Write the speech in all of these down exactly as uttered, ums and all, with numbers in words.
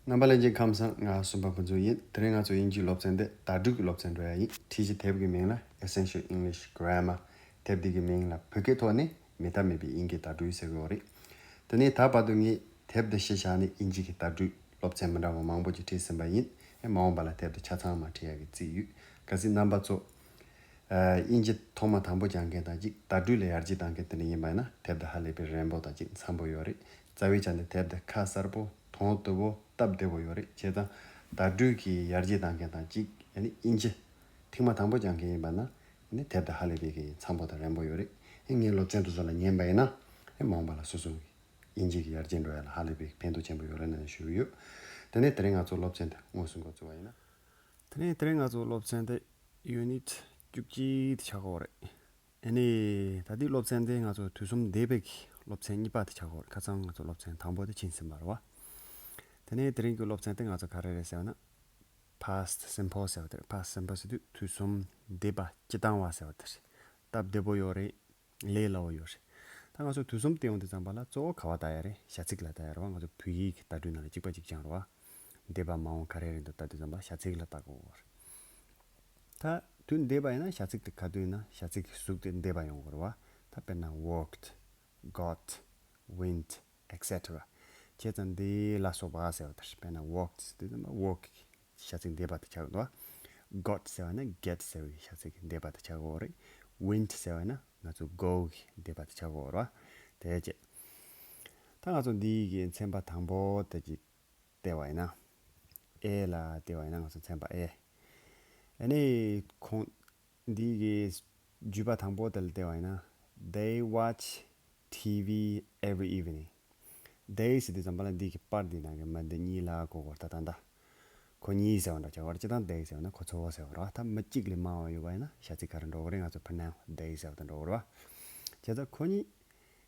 རྣམ་པ་ལྷན་རྒྱས་ཁམས་བཟང་། ང་སུམ་པ་ཕུན་ཚོགས་ཡིན། དེ་རིང་ང་ཚོ་དབྱིན་ཇིའི་སློབ་ཚན་འདི་བརྡ་སྤྲོད་ཀྱི་སློབ་ཚན་འགྲོ་ཡ་ཡིན། ཁྲིད་གཞི་དེབ་ཀྱི་མིང་ལ་Essential English Grammar། དེབ་འདི་གི་མིང་ལ་བོད་སྐད་ཐོག་ནས་མེད་ཐབས་མེད་པའི་དབྱིན་སྐད་བརྡ་སྤྲོད་ཟེར་གྱི་ཡོད་རེད། དེ་ནས་ད་བར་དུ་ངས་དེབ་འདི་གཞི་བཞག་ནས་དབྱིན་ཇི་གི་བརྡ་སྤྲོད་སློབ་ཚན་མི་འདྲ་བ་མང་པོ་ཅིག་ཁྲིད་ཟིན་པ་ཡིན། ཨེ་མ་འོངས་པ་ལ་དེབ་འདི་ཆ་ཚང་མ་ཁྲིད་ཡ་གི་རྩིས་ཡོད། གལ་སྲིད་རྣམ་པ་ཚོ་ཨ། དབྱིན་ཇི་ཐོག་མ་དང་པོ་སྦྱང་མཁན་དང་གཅིག་བརྡ་སྤྲོད་ལ་ཡར་རྒྱས་གཏང་མཁན་དེ་འདྲ་ཡིན་པ་ཡིན་ན་དེབ་འདི་ཧ་ལས་པའི་རན་པོ་དང་གཅིག་འཚམ་པོ་ཡོད་རེད། རྩ་བའི་ཆ་ནས་དེབ་འདི་ཁ་གསལ་པོ། དོན་བདེ་པོ། སྟབས་བདེ་པོ་ཡོད་རེད། བྱས་ཙང་བརྡ་སྤྲོད་ཀྱི་ཡར་རྒྱས་གཏང་མཁན་དང་གཅིག་ཨ་ནི་དབྱིན་ཇི་ཐེངས་མ་དང་པོ་སྦྱང་མཁན་ཡིན་པ་ན་ཨ་ནི་དེབ་འདི་ཧ་ལས་པའི་གི་འཚམ་པོ་དང་རན་པོ་ཡོད་རེད། ཨ་ངའི་སློབ་ཚན་དེ་ཚོ་ལ་ཉན་པ་ཡིན་ན་ཨ་མ་འོངས་པ་ལ་སོ་སོ་གི་དབྱིན་ཇི་གི་ཡར་རྒྱས་འགྲོ་ཡ་ལ་ཧ་ལས་པའི་ཕན་ཐོགས་ཆེན་པོ་ཡོད་རེད་ན་ཞུ་གི་ཡོད། དེ་ནས་དེ་རིང་ང་ཚོ་སློབ་ཚན་འདི་དངོས་སུ་འགོ་བཙུགས་པ་ཡིན་ན། དེ་ནས་དེ་རིང་ང་ཚོ་སློབ་ཚན་འདི་Unit བཅུ་གཅིག་དེ་ཆགས་ཀྱི་ཡོད་རེད། ཨ་ནི་ད་ལྟའི་སློབ་ཚན་འདི་ང་ཚོ་དུས་གསུམ་འདས་པའི་གི་སློབ་ཚན་གཉིས་པ་དེ་ཆགས་ཀྱི་ཡོད་རེད། ཁ་སང་ང་ཚོ་སློབ་ཚན་དང་པོ་དེ་ཕྱིན་ཟིན་པ་རེད་བ། དེ་ནས་དེ་རིང་གི་སློབ་ཚན་དེ་ང་ཚོ་ག་རེ་རེད་ཟེར་བ་ན། Past Simple ཟེར་བ་དེ་རེད། Past Simple ཟེར་དུས་དུས་གསུམ་འདས་པ་སྤྱིར་བཏང་བ་ཟེར་བ་དེ་རེད། སྟབས་བདེ་པོ་ཡོད་རེད། ལས་སླ་བོ་ཡོད་རེད། ད་ང་ཚོ་དུས་གསུམ་བལྟས་ཡོང་དུས་ཙམ་པ་ལ་གཙོ་བོ་ག་པར་བལྟ་ཡ་རེད། བྱ་ཚིག་ལ་བལྟ་ཡ་རེད་བ། ང་ཚོ་བོད་ཡིག་གི་བརྡ་སྤྲོད་ནང་ལ་གཅིག་པ་གཅིག་རྐྱང་རེད་བ། འདས་པ་མ་འོངས་ག་རེ་རེད་འདུག་ལྟ་དུས་ཙམ་པ་བྱ་ཚིག་ལ་བལྟ་དགོས་རེད། ད་དུས་འདས་པ་ཡིན་ན་བྱ་ཚིག་དེ་ག་དུས་ཡིན་ན་བྱ་ཚིག་གི་གཟུགས་དེ་འདས་པ་ཡོང་དགོས་རེད་བ། ད་དཔེར་ན་walked, got, went, et cetera། བྱས་ཙང་འདི་ལ་སོགས་པ་ཟེར་བ་དེ་རེད། དཔེར་ན་walked ཟེར་དུས་ཙམ་པ་walk བྱ་ཚིག་འདས་པ་དེ་ཆགས་འདུག་བ། Got ཟེར་བ་ན་get ཟེར་བའི་བྱ་ཚིག་འདས་པ་དེ་ཆགས་ཀྱི་ཡོད་རེད། Went ཟེར་བ་ན་ང་ཚོ་go གི་འདས་པ་དེ་ཆགས་ཀྱི་ཡོད་རེད་བ། དེ་བྱས། ད་ང་ཚོ་འདི་གི་ཚན་པ་དང་པོ་དེ་ཅིག་བལྟས་པ་ཡིན་ན། A ལ་བལྟས་པ་ཡིན་ན་ང་ཚོ་ཚན་པ་A། ཨ་ནི་ཁོང་འདི་གི་བརྗོད་པ་དང་པོ་དེ་ལ་བལྟས་པ་ཡིན་ན། They watch T V every evening། They ཟེར་དུས་ཙམ་པ་ལ་འདི་གི་པར་འདི་ནང་གི་མི་འདི་གཉིས་ལ་གོ་དགོས་ད་ད་ད། ཁོ་གཉིས་ཟེར་བ་འདྲ་ཆགས་པ་རེད། སྤྱིར་བཏང་they ཟེར་བ་ན་ཁོ་ཚོ་ཟེར་བ་རེད་བ། ད་མི་གཅིག་ལས་མང་བ་ཡོད་པ་ཡིན་ན་བྱ་ཚིག་ག་རེ་འགྲོ་གི་རེད། ང་ཚོ་pronoun they ཟེར་བ་དེ་འགྲོ་གི་རེད་བ། བྱས་ཙང་ཁོ་གཉིས་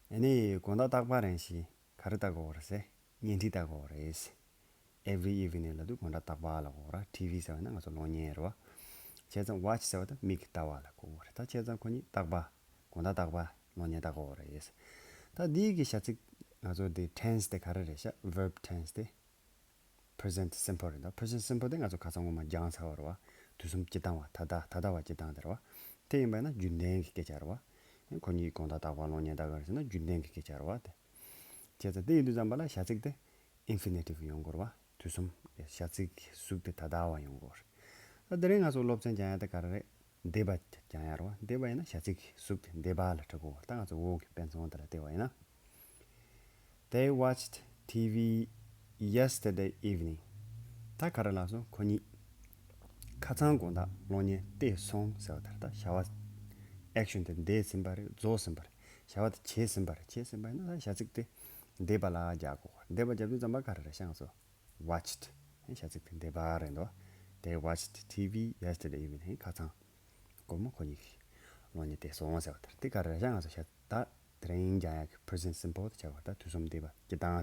ཨ་ནི་དགོང་དག་རྟག་པར་རང་བཞིན་ག་རེ་ལྟ་དགོས་རེད་ཟེར། བརྙན་འཕྲིན་ལྟ་དགོས་རེད། Every evening ལབ་དུས་དགོང་དག་རྟག་པར་ལབ་དགོས་རེད། T V ཟེར་བ་ན་ང་ཚོ་གློག་བརྙན་རེད་བ། བྱས་ཙང་watch ཟེར་བ་དང་མིག་གིས་ལྟ་བ་ལ་གོ་དགོས་རེད། ད་བྱས་ཙང་ཁོ་གཉིས་རྟག་པར་དགོང་དག་རྟག་པར་གློག་བརྙན་ལྟ་དགོས་རེད། ད་འདི་གི་བྱ་ཚིག་ང་ཚོ་འདི་tense དེ་ག་རེ་རེད་ཤག verb tense དེ། Present simple རེད་འདུག Present simple དེ་ང་ཚོ་ཁ་སང་སྔོན་མ་སྦྱངས་ཚར་བ་རེད་བ། དུས་གསུམ་སྤྱིར་བཏང་བ་ད་ལྟ་ད་ལྟ་བ་སྤྱིར་བཏང་དེ་རེད་བ། དེ་ཡིན་པ་ན་རྒྱུན་ལྡན་གྱི་སྐད་ཆ་རེད་བ། ཁོ་གཉིས་དགོང་དག་རྟག་པར་གློག་བརྙན་ལྟ་གི་རེད་ཟེར་ན་རྒྱུན་ལྡན་གྱི་སྐད་ཆ་རེད་བ་དེ། བྱས་ཙང་དེ་ཡིན་དུས་ཙམ་པ་ལ་བྱ་ཚིག་དེ་infinitive ཡོང་དགོས་རེད་བ། དུས་གསུམ་བྱ་ཚིག་གི་གཟུགས་དེ་ད་ལྟ་བ་ཡོང་དགོས་རེད། ད་དེ་རིང་ང་ཚོ་སློབ་ཚན་སྦྱང་ཡ་དེ་ག་རེ་རེད། འདས་པ་སྦྱང་ཡ་རེད་བ། འདས་པ་ཡིན་ན་བྱ་ཚིག་གི་གཟུགས་དེ་འདས་པ་ལ་འགྲོ་དགོས་རེད། ད་ང་ཚོ་འོག་གི་དཔེ་མཚོན་དེ་ལ་བལྟས་པ་ཡིན་ན། They watched T V yesterday evening. ད་ག་རེ་ལབ་སོང་། ཁོ་གཉིས་ཁ་སང་དགོང་དག་གློག་བརྙན་བལྟས་སོང་ཟེར་བ་དེ་རེད། ད་བྱ་བ་action དེ་འདས་ཟིན་པ་རེད། རྫོགས་ཟིན་པ་རེད། བྱ་བ་དེ་བྱས་ཟིན་པ་རེད། བྱས་ཟིན་པ་ཡིན་ན་ད་བྱ་ཚིག་དེ་འདས་པ་ལ་རྒྱག་དགོས། འདས་པ་རྒྱབ་དུས་ཙམ་པ་ག་རེ་རེད་ཤག་ང་ཚོ་watched། བྱ་ཚིག་དེ་འདས་པ་རེད་འདུག They watched T V yesterday evening. ཁ་སང་དགོང་མོ་ཁོ་གཉིས་ཀྱིས་གློག་བརྙན་བལྟས་སོང་ཟེར་བ་དེ་རེད། དེ་ག་རེ་རེད་ཤག་ང་ཚོ་བྱ་ད་དེ་རིང་སྦྱང་ཡག་གི་present simple དེ་བྱ་བ་ད་དུས་གསུམ་འདས་པ་སྤྱིར་བཏང་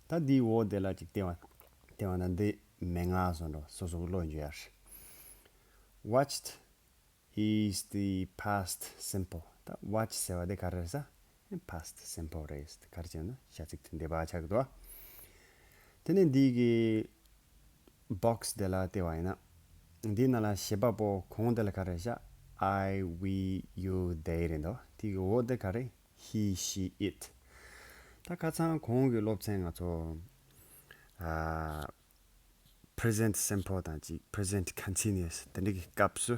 དེ། ད་འདིའི་འོག་དེ་ལ་ཅིག་བལྟས་པ་བལྟས་པ་ན་འདི་མན་ངག་བཟོ་འགྲོ་སོ་སོ་གི་བློ་འཇུ་ཡ་རེད། Watched is the past simple. ད་watch ཟེར་བ་དེ་ག་རེ་རེད་ཟེར། past simple རེད། ག་རེ་བྱས་ན་བྱ་ཚིག་དེ་འདས་པ་ཆགས་ཀྱི་འདུག་དེ་ནས་འདི་གི་box དེ་ལ་བལྟས་པ་ཡིན་ན། འདི་ནང་ལ་བྱེད་པ་པོ་གོང་དེ་ལ་ག་རེ་བཞག I, we, you, they རེད་འདུག་དེ་གི་འོག་དེ་ག་རེ། He, she, it. ད་ཁ་སང་གོང་གི་སློབ་ཚན་ང་ཚོ་ཨ། present simple དང་ཅིག present continuous དེ་འདྲ་གི་སྐབས་སུ།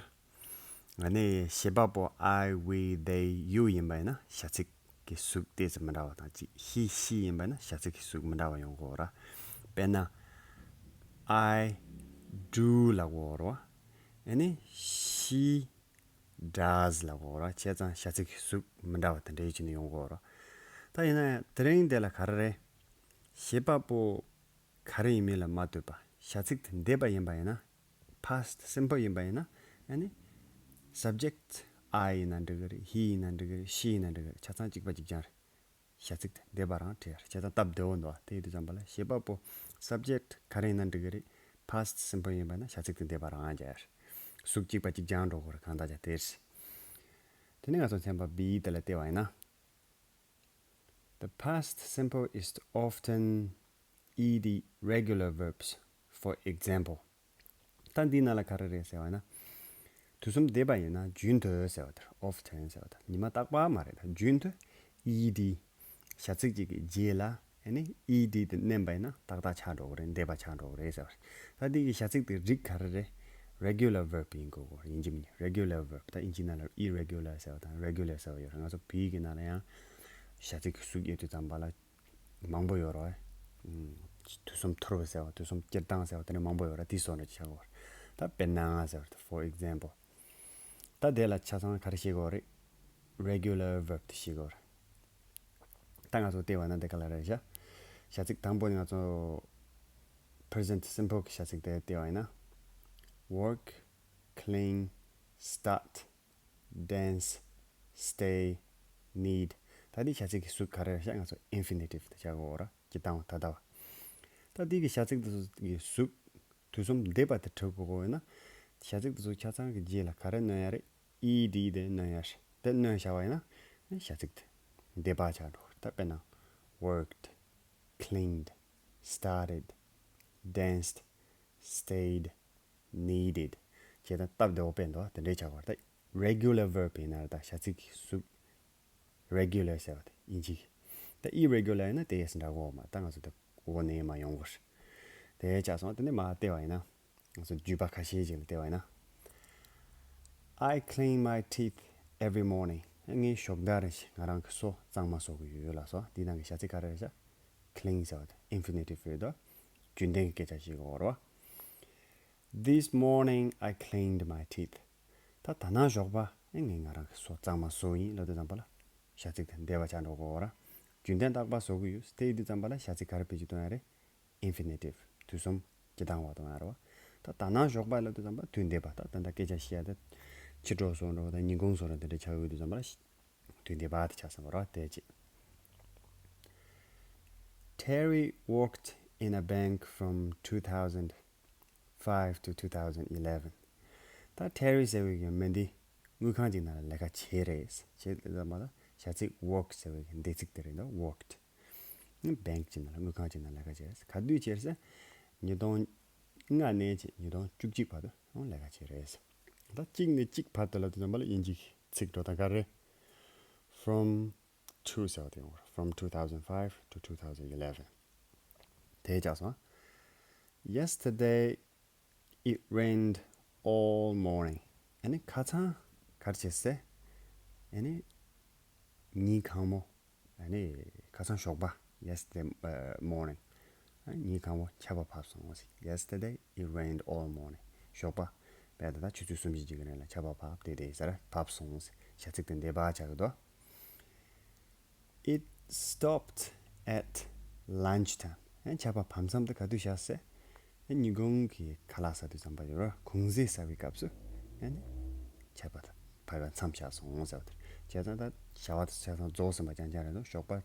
ང་ནི་བྱེད་པ་པོ་I, we, they, you ཡིན་པ་ཡིན་ན་བྱ་ཚིག་གི་གཟུགས་ཏོག་ཙམ་མི་འདྲ་བ་དང་ཅིག he, she ཡིན་པ་ཡིན་ན་བྱ་ཚིག་གི་གཟུགས་མི་འདྲ་བ་ཡོང་གི་ཡོད་རེད། དཔེར་ན། I do ལབ་ཀྱི་ཡོད་རེད་བ། ཨ་ནི་she does ལབ་ཀྱི་ཡོད་རེད། བྱས་ཙང་བྱ་ཚིག་གི་གཟུགས་མི་འདྲ་བ་དེ་འདྲ་ཡིན་ནི་ཡོང་གི་ཡོད་རེད། ད་ཡིན་ན་ཡང་དེ་རིང་འདི་ལ་ག་རེ་རེད། བྱེད་པ་པོ་ག་རེ་ཡིན་མིན་ལ་མ་ལྟོས་པ་བྱ་ཚིག་དེ་འདས་པ་ཡིན་པ་ཡིན་ན། past simple ཡིན་པ་ཡིན་ན། ཨ་ནི་subject I ཡིན་ན་འགྲིག་གི་རེད། he ཡིན་ན་འགྲིག་གི་རེད། she ཡིན་ན་འགྲིག་གི་རེད། ཆ་ཚང་གཅིག་པ་གཅིག་རྐྱང་རེད། བྱ་ཚིག་དེ་འདས་པ་རང་བྲིས་ཡ་རེད། བྱས་ཙང་སྟབས་བདེ་བོ་འདུག་དེ་ཡིན་དུས་ཙམ་པ་ལ་བྱེད་པ་པོ་subject ག་རེ་ཡིན་ན་འགྲིག་གི་རེད། past simple ཡིན་པ་ན་བྱ་ཚིག་དེ་འདས་པ་རང་རྒྱག་ཡ་རེད། གཟུགས་གཅིག་པ་གཅིག་རྐྱང་འགྲོ་དགོས་རེད། གང་ལྟར་ཀྱང་དེ་རེད། དེ་ནས་ང་ཚོ་ཚན་པ་B དེ་ལ་བལྟས་པ་ཡིན་ན། The past simple is often ed regular verbs, for example. ད་འདི་ནང་ལ་ག་རེ་རེད་ཟེར་བ་ན། དུས་གསུམ་འདས་པ་ཡིན་ན་རྒྱུན་དུ་ཟེར་བ་དེ་རེད། often ཟེར་བ་དེ་ཉི་མ་རྟག་པ་མ་རེད། ད་རྒྱུན་དུ་ed བྱ་ཚིག་ཅིག་གི་རྗེས་ལ་ཨ་ནི་ed དེ་བསྣན་པ་ཡིན་ན་ཏག་ཏག་ཆགས་འགྲོ་གི་རེད། འདས་པ་ཆགས་འགྲོ་གི་རེད་ཟེར་བ་རེད། ད་འདི་གི་བྱ་ཚིག་དེ་རིགས་ག་རེ་རེད། regular verb ཡིན་དགོས་གོ། ཡིན་གཅིག་མིན་གཅིག regular verb། ད་ཨིན་ཇི་ནང་ལ་irregular ཟེར་བ་དང་regular ཟེར་བ་ཡོད་རེད། ང་ཚོ་བོད་ཡིག་གི་ནང་ལ་ཡང་བྱ་ཚིག་གི་གཟུགས་དབྱེ་དུས་ཙམ་པ་ལ་མང་པོ་ཡོད་རེད། ཨུམ། དུས་གསུམ་ཐུར་བ་ཟེར་བ། དུས་གསུམ་སྤྱིར་བཏང་ཟེར་བ། དེ་ནས་མང་པོ་ཡོད་རེད། དེ་བཟོ་འདྲ་ཆགས་ཀྱི་ཡོད་རེད། ད་དཔེར་ན་ཟེར་བ། for example། ད་དེ་ལ་ཆ་ཚང་ག་རེ་ཤེས་དགོས་རེད། regular verb དེ་ཤེས་དགོས་རེད། ད་ང་ཚོ་བལྟས་པ་ན་དེ་ག་ལ་རེད་བཞག་བྱ་ཚིག་དང་པོ་ནི་ང་ཚོ་present simple གི་བྱ་ཚིག་དེ་བལྟས་པ་ཡིན་ན། work, clean, start, dance, stay, need. ད་འདི་བྱ་ཚིག་གི་གཟུགས་ག་རེ་རེད་བཞག་ང་ཚོ་infinitive དེ་བྱ་དགོས་ར། སྤྱིར་བཏང་བ་ད་ལྟ་བ། ད་འདི་གི་བྱ་ཚིག་དེ་ཚོ་གི་གཟུགས་དུས་གསུམ་འདས་པ་དེ་གྲུབ་དགོས་ཡོད་ན། བྱ་ཚིག་དེ་ཚོ་ཆ་ཚང་གི་རྗེས་ལ་ག་རེ་བསྣན་ཡ་རེད། ed དེ་བསྣན་ཡ་རེད། དེ་བསྣན་བཞག་པ་ཡིན་ན་བྱ་ཚིག་དེ་འདས་པ་ཆགས་འགྲོ། ད་དཔེར་ན། worked, cleaned, started, danced, stayed, needed བྱས་ཙང་སྟབས་བདེ་བོ་དཔེ་འདུག་དེ་འདྲའི་ཆགས་པ་རེད། ད་regular verb ཡིན་ན་ད་བྱ་ཚིག་གི་གཟུགས་regular ཟེར་བ་དེ་ཨིན་ཇི་གི། ད་irregular ཡིན་ན་དེ་ཡས་འདྲ་གོ་མ། ད་ང་ཚོ་དེ་འོ་ནས་མ་ཡོང་གོ། དེ་ཆགས་སོང་། དེ་ནས་མ་བལྟས་པ་ཡིན་ན། ང་ཚོ་བརྒྱུད་པ་ཁ་ཤས་ཅིག་ལ་བལྟས་པ་ཡིན་ན། I clean my teeth every morning. ངས་ཞོགས་ཟླ་རེ་བཞིན་ང་རང་གི་སོ་གཙང་མ་བཟོ་གི་ཡོད་ལགས་སོ། འདི་ནང་གི་བྱ་ཚིག་ག་རེ་རེད་ཤག clean ཟེར་བ་དེ་infinitive རེད་དོ། རྒྱུན་ལྡན་གྱི་སྐད་ཆ་ཞིག་ཡོད་རེད་བ། This morning I cleaned my teeth. ད་ད་ནངས་ཞོགས་པ་ངས་ང་རང་གི་སོ་གཙང་མ་བཟོས་ཡིན་ལབ་དུས་ཙམ་པ་ལ་བྱ་ཚིག་དེ་འདས་པ་ཆགས་འགྲོ་གི་ཡོད་རེད། རྒྱུན་ལྡན་རྟག་པར་བཟོ་གི་ཡོད། དེ་ཡིན་དུས་ཙམ་པ་ལ་བྱ་ཚིག་ག་རེ་བེད་སྤྱོད་གཏོང་ཡ་རེད། infinitive དུས་གསུམ་སྤྱིར་བཏང་བ་གཏོང་ཡ་རེད་བ། ད་ད་ནངས་ཞོགས་པ་ལབ་དུས་ཙམ་པ་དུས་འདས་པ། ད་ད་ལྟ་སྐད་ཆ་བཤད་ཡ་དེ་ཕྱི་དྲོ་བཟོ་འགྲོ་དང་ཉིན་གུང་བཟོ་འགྲོ་དེ་འདྲ་ཆགས་ཡོད་དུས་ཙམ་པ་ལ་དུས་འདས་པ་དེ་ཆགས་སོང་བ་རེད་བ། དེ་ཅི། Terry worked in a bank from two thousand five to two thousand eleven. ད་Terry ཟེར་བའི་གི་མི་འདི་དངུལ་ཁང་ཅིག་ནང་ལ་ལས་ཀ་བྱས་རེད། བྱས་ཙང་མ་ད་བྱ་ཚིག་work ཟེར་བའི་གི་འདས་ཚིག་དེ་རེད་འདུག worked. ནི་bank ཅིག་ནང་ལ་དངུལ་ཁང་ཅིག་ནང་ལས་ཀ་བྱས་རེད། ག་དུས་བྱས་རེད་ཟེར། ཉིས་སྟོང་ལྔ་ནས་བྱས་ཉིས་སྟོང་བཅུ་གཅིག་བར་དུ་ལས་ཀ་བྱས་རེད། ད་གཅིག་ནས་གཅིག་བར་དུ་ལབ་དུས་ཙམ་པ་ལ་དབྱིན་ཇི་གི་ཚིག་འགྲོ་སྟངས་ག་རེ་རེད། From to ཟེར་བ་དེ་ཡོང་བ། From two thousand five to two thousand eleven. དེ་ཆགས་སོང་། Yesterday it rained all morning. ཨ་ནི་ཁ་སང་ག་རེ་བྱས་ཟེར། ཨ་ནི་ཉིན་གང་མོ། ཨ་ནི་ཁ་སང་ཞོགས་པ། Yesterday, uh, morning. ཨ་ནི་ཉིན་གང་མོ་ཆར་པ་བབས་སོང་ཟེར། Yesterday it rained all morning. ཞོགས་པ་བས་ད་ལྟ་ཆུ་ཚོད་སུམ་ཅུ་ཅིག་གི་རིང་ལ་ཆར་པ་བབས་དེ་དེ་ཟེར་བབས་སོང་ཟེར། བྱ་ཚིག་དེ་འདས་པ་ཆགས་ཀྱི་འདུག It stopped at lunchtime. ཨ་ཆར་པ་བབས་མཚམས་དེ་ག་དུས་བཞག་ཟེར། ཨ་ཉིན་གུང་གི་ཁ་ལག་ཟ་དུས་ཙམ་པ་ཡོད་ར། གུང་ཟས་ཟ་བའི་སྐབས་སུ་ཨ་ནི་ཆར་པ་དང་བབས་པ་མཚམས་བཞག་སོང་ཟེར་བ་དེ། བྱས་ཙང་ད་བྱ་བ་དེ་ཆ་ཚང་རྫོགས་ཟིན་པ་རྐྱང་རྐྱང་རེད་འདུག་ཞོགས་པ་ཨ་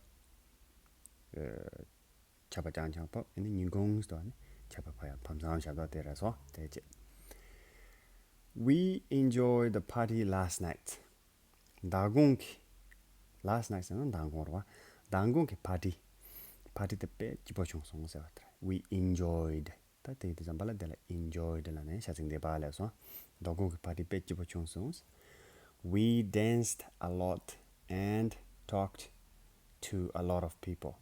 ཆར་པ་རྐྱང་རྐྱང་བབས། ཨ་ནི་ཉིན་གུང་ཟེར་བ་ནི་ཆར་པ་བབས་ཡ་བབས་མཚམས་བཞག་འདུག་དེ་རེད་སོང་། དེ་རྗེས། We enjoyed the party last night. མདང་དགོང་གི། Last night ཟེར་ན་མདང་དགོང་རེད་བ། མདང་དགོང་གི་party. Party དེ་དཔེ་སྐྱིད་པོ་བྱུང་སོང་ཟེར་བ་དེ་རེད། We enjoyed. ད་དེ་དུས་ཙམ་པ་ལ་དེ་ལ་enjoyed ལབ་ནས་བྱ་ཚིག་འདས་པ་སླེབས་སོང་། མདང་དགོང་གི་party དཔེ་སྐྱིད་པོ་བྱུང་སོང་། We danced a lot and talked to a lot of people.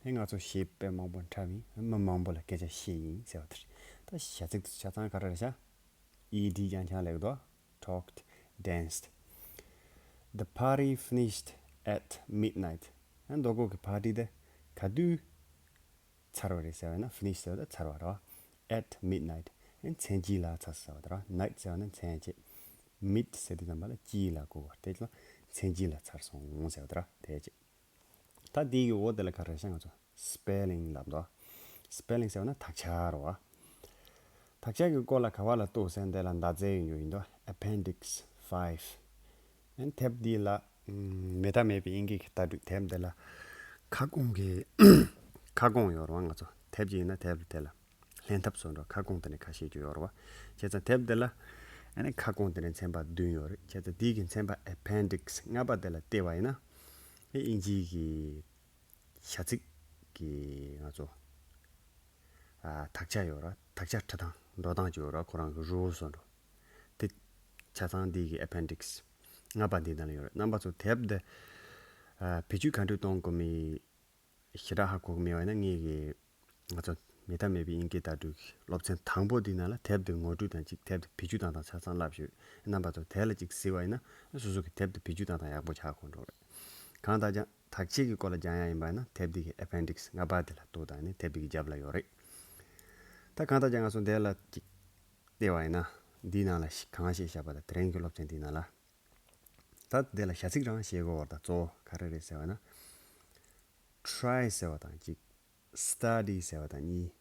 ཨེ་ང་ཚོ་གཞས་དཔེ་མང་པོ་འཁྲབ་ཡིན། མི་མང་པོ་ལ་སྐད་ཆ་བཤད་ཡིན་ཟེར་བ་དེ་རེད། ད་བྱ་ཚིག་དེ་ཆ་ཚང་ག་རེ་རེད་ཤག ed རྐྱང་རྐྱང་སླེབས་འདུག talked, danced. The party finished at midnight. ཨ་མདང་དགོང་གི་party དེ་ག་དུས་ཚར་བ་རེད་ཟེར་བ་ན། finish ཟེར་བ་དེ་ཚར་བ་རེད་བ། At midnight. ཨ་མཚན་དཀྱིལ་ལ་ཚར་ཟེར་བ་དེ་རེད་བ། night ཟེར་བ་ན་མཚན་བྱེད། mid ཟེར་དུས་ཙམ་པ་ལ་དཀྱིལ་ལ་གོ་བ། དེ་ལ་མཚན་དཀྱིལ་ལ་ཚར་སོང་ཟེར་བ་དེ་རེད་བ། དེ་བྱེད། ད་འདི་གི་འོག་དེ་ལ་ག་རེ་ཤག་ང་ཚོ་spelling ལབ་འདུག spelling ཟེར་བ་ན་དག་ཆ་རེད་བ། དག་ཆ་གི་སྐོར་ལ་ག་བ་ལ་གཏུགས་ཟེར་ན་དེ་ལ་མདའ་རྩེ་ཡོད་ཡིན་འདུག Appendix five. ཨན་དེབ་འདི་ལ་ཨམ་མེ་མདའ་མེད་པའི་དབྱིན་སྐད་ཀྱི་ལྟ་གྲུབ་དེབ་འདི་ལ་ཁ་སྐོང་གི་ཁ་སྐོང་ཡོད་རེད་བ། ང་ཚོ་དེབ་ཅིག་ཡིན་ན་དེབ་དེ་ལ་ལྷན་ཐབས་བཟོ་འདྲ་ཁ་སྐོང་དེ་ནས་ཁ་ཤས་ཀྱི་ཡོད་རེད་བ། བྱས་ཙང་དེབ་འདི་ལ་ཨ་ནི་ཁ་སྐོང་དེ་ནས་ཚན་པ་བདུན་ཡོད་རེད། བྱས་ཙང་འདི་གི་ཚན་པ་Appendix ལྔ་པ་དེ་ལ་བལྟས་པ་ཡིན་ན་ཨེ་དབྱིན་ཇིའི་གི་བྱ་ཚིག་གི་ང་ཚོ་ ཨ་དག་ཆ་ཡོད་ར། དག་ཆ་འཁྲིད་སྟངས་འགྲོ་སྟངས་ཅིག་ཡོད་ར། ཁོ་རང་གི་རུལ་སི་འགྲོ། དེ་ཆ་ཚང་འདི་གི་ཨེ་པེན་ཌིག་སི་ལྔ་པ་འདི་ནང་ལ་ཡོད་རེད། རྣམ་པ་ཚོ་དེབ་འདི་ཨ་བེད་སྤྱོད་ག་འདྲ་གཏོང་དགོས་མིན་ཞེ་དྲག་ཧ་གོ་གི་མེད་པ་ཡིན་ན། ངས་གི་ང་ཚོ་མེད་ཐབས་མེད་པའི་དབྱིན་སྐད་བརྡ་སྤྲོད་ཀྱི་སློབ་ཚན་དང་པོ་འདི་ནང་ལ་དེབ་འདི་ངོ་སྤྲོད་དང་གཅིག་དེབ་འདི་བེད་སྤྱོད་བཏང་སྟངས་ཆ་ཚང་བསླབས་ཡོད། རྣམ་པ་ཚོ་དེ་ལ་གཅིག་གཟིགས་པ་ཡིན་ན་སོ་སོ་གི་དེབ་འདི་བེད་སྤྱོད་བཏང་སྟངས་ཡག་པོ་ཆགས་གོ་འགྲོ་རེད། གང་ལྟར་ཀྱང་དག་ཆའི་གི་སྐོར་ལ་སྦྱང་ཡ་ཡིན་པ་ཡིན་ན་དེབ་འདི་གི་ཨེ་པེན་ཌིག་སི་ལྔ་པ་དེ་ལ་གཏུགས་དང་ནི་དེབ་འདི་གི་རྒྱབ་ལ་ཡོད་རེད། ད་གང་ལྟར་ཀྱང་ང་ཚོ་འདི་ལ་གཅིག་བལྟས་པ་ཡིན་ན། འདིའི་ནང་ལ་གང་བཤད་བཞག་པ་དང་དེ་རིང་གི་སློབ་ཚན་འདིའི་ནང་ལ། ད་འདི་ལ་བྱ་ཚིག་རང་བཤད་དགོས་པ་དང་གཙོ་བོ་ག་རེ་རེད་ཟེར་བ་ན། ཊི་རའི་ཟེར་བ་དང་གཅིག་སི་ཊ་ཌི་ཟེར་བ་དང་གཉིས།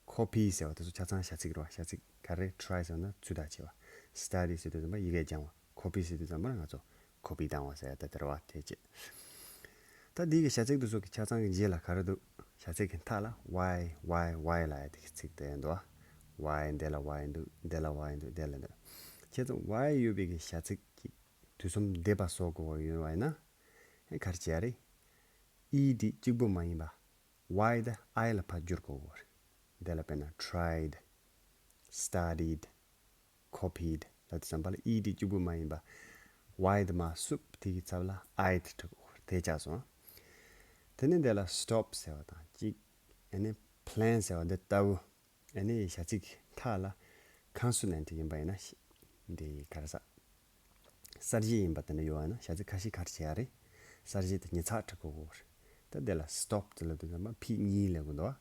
ཀོ་པི་ཟེར་བ་དེ་ཚོ་ཆ་ཚང་བྱ་ཚིག་རེད་བ། བྱ་ཚིག་ག་རེ། ཊི་རའི་ཟེར་བ་ན་ཚུལ་ཐག་བཅད་པ། སི་ཊ་ཌི་ཟེར་དུས་ཙམ་པ་ཡི་གེ་སྦྱང་བ། ཀོ་པི་ཟེར་དུས་ཙམ་པ་ང་ཚོ་ཀོ་པི་བཏང་བ་ཟེར་ཡ་དེ་རེད་བ། དེ་བྱས། ད་འདི་གི་བྱ་ཚིག་དེ་ཚོ་གི་ཆ་ཚང་གི་རྗེས་ལ་ག་རེ་འདུག་བྱ་ཚིག་གི་མཐའ་ལ་ཝའི་ཝའི་ཝའི་ལབ་ཡ་དེ་གི་ཚིག་དེ་འདུག་བ། ཝའི་འདི་ལ་ཝའི་འདུག་འདི་ལ་ཝའི་འདུག་འདི་ལ་འདུག་བྱས་ཙང་ཝའི་ཡོད་པའི་གི་བྱ་ཚིག་གི་དུས་གསུམ་འདེབས་པ་བཟོ་དགོས་པ་ཡོད་པ་ཡིན་ན། ཨེ་ག་རེ་བྱེད་ཡ་རེད། ཨི་ཌི་གཅིག་པུ་མ་ཡིན་པ། ཝའི་དེ་ཨའི་ལ་ཕར་བསྒྱུར་དགོས་པ་རེད། འདི་ལ་དཔེར་ན་ཊི་རའིཌ། སི་ཊ་ཌིཌ། ཀོ་པིཌ་ལབ་དུས་ཙམ་པ་ལ་ཨི་ཌི་གཅིག་པུ་མ་ཡིན་པ། ཝའི་དེ་མར་བསུབས། དེ་གི་ཚབ་ལ་ཨའི་དེ་འཁྲིད་དགོས་པ་རེད། དེ་ཆགས་སོང་། དེ་ནས་འདི་ལ་སི་ཊོབ་ཟེར་བ་དང་གཅིག་ཨ་ནི་པི་ལེན་ཟེར་བ་འདི་ལྟ་བུ། ཨ་ནི་བྱ་ཚིག་མཐའ་ལ་ཀོན་སོ་ནན་ཊི་ཡིན་པ་ཡིན་ན། འདི་ག་རེ་ཟ། གསར་བརྗེ་ཡིན་པ་དེ་འདྲ་ཡོད་པ་ན་བྱ་ཚིག་ཁ་ཤས་ག་རེ་བྱེད་ཡ་རེད། གསར་བརྗེ་དེ་ཉིས་ཚགས་འཁྲིད་དགོས་ཀྱི་ཡོད་རེད། ད་དེ་ལ་སི་ཊོབ་ཟེར་ལབ་དུས་ཙམ་པ་ཕི་གཉིས་སླེབས་ཀྱི་འདུག་བ།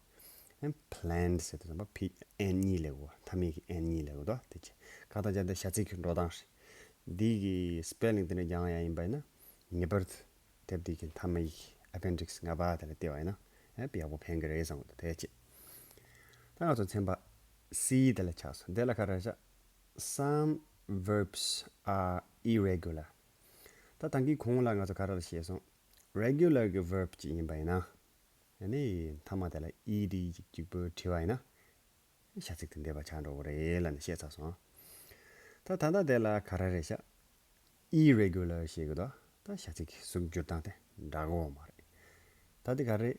ཨེན་པི་ལེན་ཌི་ཟེར་དུས་ཙམ་པ་ཕི་ཨེན་གཉིས་སླེབས་ཀྱི་ཡོད། མཐའ་མའི་གི་ཨེན་གཉིས་སླེབས་ཀྱི་འདུག་བ། དེ་བྱས། གང་ལྟར་ཀྱང་འདི་བྱ་ཚིག་གི་འགྲོ་སྟངས་རེད། འདི་གི་སི་པེ་ལིང་དེ་འདྲ་སྦྱང་ཡ་ཡིན་པ་ཡིན་ན། ངེས་པར་དུ་དེབ་འདི་གི་མཐའ་མའི་ཨེ་པེན་ཌིག་སི་ལྔ་པ་དེ་ལ་བལྟས་པ་ཡིན་ན། ཨེ་ཡག་པོ་ཕན་གི་རེད་བསམ་གི་འདུག་དེ་བྱས། ད་ང་ཚོ་ཚན་པ་སི་དེ་ལ་ཆགས་སོང་། དེ་ལ་ག་རེ་བྱ། Some verbs are irregular. ད་ད་གིན་གོང་ལ་ང་ཚོ་ག་རེ་ལ་བཤད་སོང་། རེ་གུ་ལར་གི་ཝརབ་ཅིག་ཡིན་པ་ཡིན་ན། ཨ་ནི་མཐའ་མ་དེ་ལ་ཨི་ཌི་གཅིག་གཅིག་པོ་བྲིས་པ་ཡིན་ན། བྱ་ཚིག་དེ་འདེབས་པ་ཆགས་འགྲོ་གི་རེད་ལབ་ནས་བཤད་ཚར་སོང་། ད་ད་ལྟ་དེ་ལ་ག་རེ་རེད་བྱ། ཨི་རེ་གུ་ལར་ཞེས་གི་འདུག་ད་བྱ་ཚིག་གི་གཟུགས་འགྱུར་སྟངས་དེ་འདྲ་གི་ཡོད་མ་རེད། ད་དེ་ག་རེ།